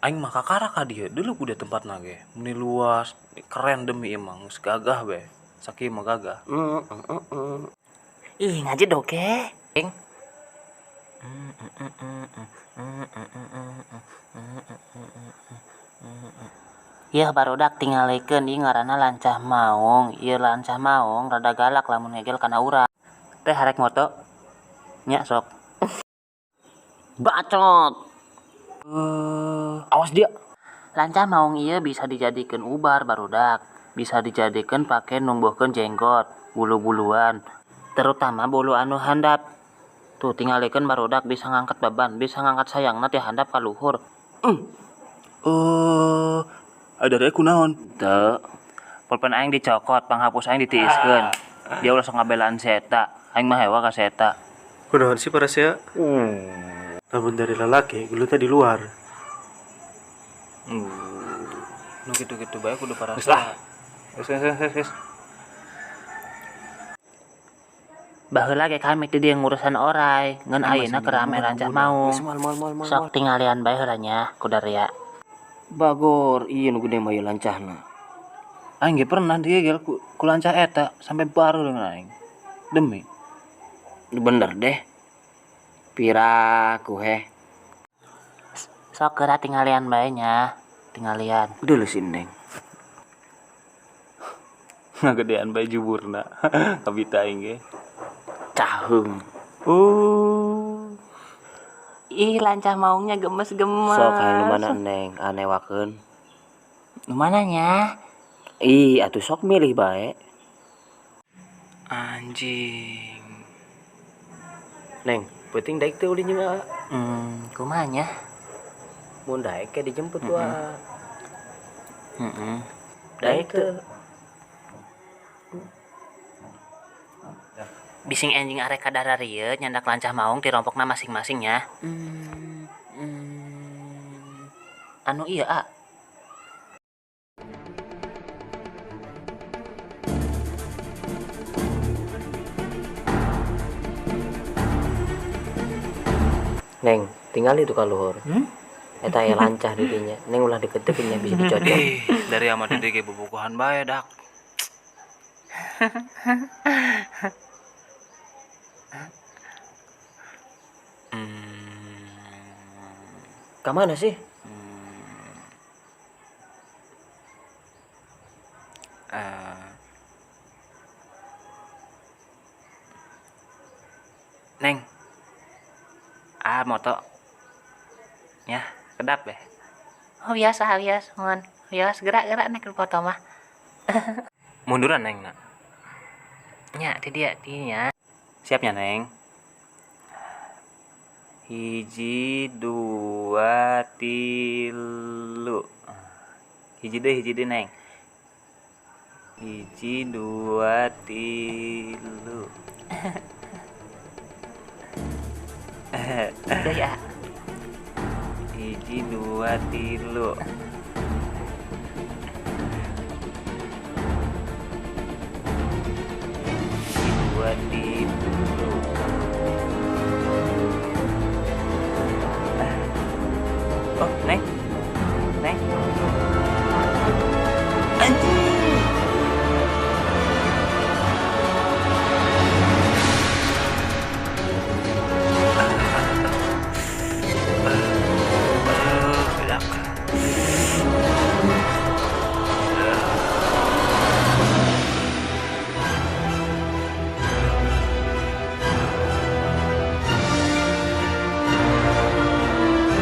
Aing mah kakara ka dieu, deuleu ku dia tempatna ge. Meni luas, keren demi emang, geus gagah be. Sakieu mah gagah. Ih, ngajedog ge. Yeuh barudak tingalikeun ieu ngaranna lancah maung. Ieu lancah maung rada galak lamun ngegel kana urang. Teh harek moto? Nya sok. Bacot. Awas dia. Lancah maung ieu bisa dijadikeun ubar barudak. Bisa dijadikeun pake numbuhkeun jenggot, bulu-buluan, terutama bulu anu handap. Tuh tingalikeun barudak bisa ngangkat beban, bisa ngangkat sayangna ti handap ka luhur. Ada dari kunaon? Teu. Pulpen aing dicokot, panghapus aing ditiiskeun. Dia ulah sok ngabelaan si eta. Aing mah hewa ka si eta. Kunaon sih para sia? Lamun dari lalaki, gelutna di luar. Nu kitu-kitu bae kudu para Geus lah. sia. Geus, geus, geus, geus. Baheula ge kami teh dia ngurusan orai, ngan Aing ayeuna masih keur rame muda, rancah muda. maung. Geus, moal, moal, moal, moal, Sok moal. tinggalian bae heula nya ku daria. Bagor, ieu nu gede mah ieu lancahna. Aing ge pernah diegel ku lancah eta sampai baru dengan aing. Demi. Bener deh. Piraku heh. Sok geura tinggalian bae nya. Tinggalian. Deuleu si Neng. Ngagedean bae juburna. Kabita aing ge. Caheum. Oh. Ih, lancah maungnya gemes-gemes. Sok hayang nu mana Neng, anewakeun. Nu mana nya? Ih, atuh sok milih bae. Anjing. Neng, peuting daek teu ulin jeung Aa? Kumaha nya? Mun daek ke dijemput ku Aa. Daek Daek teu? teu? Bising enjing arek ka dararieu nyandak lancah maung ti rompokna masing-masing nya. Anu ieu, A. Neng, tingali tuh ka luhur. Eta aya lancah di dinya. Neng ulah deket-deket nya bisa dicocok. Ih, dari ama dede ge bobogohan bae dak. Ka mana sih? Neng. Ah, moto. Ya, kedap deh. Oh, biasa, biasa, mohon. Biasa, gerak-gerak nek foto mah. Munduran, Neng, nak. Nya, di dia, dinya. Siapnya, Neng. Hiji, dua, tilu. Hiji deui, Neng. Hiji, dua, tilu. Udah ya. Hiji, dua, tilu. Hiji, dua, tilu. Oh, Neng.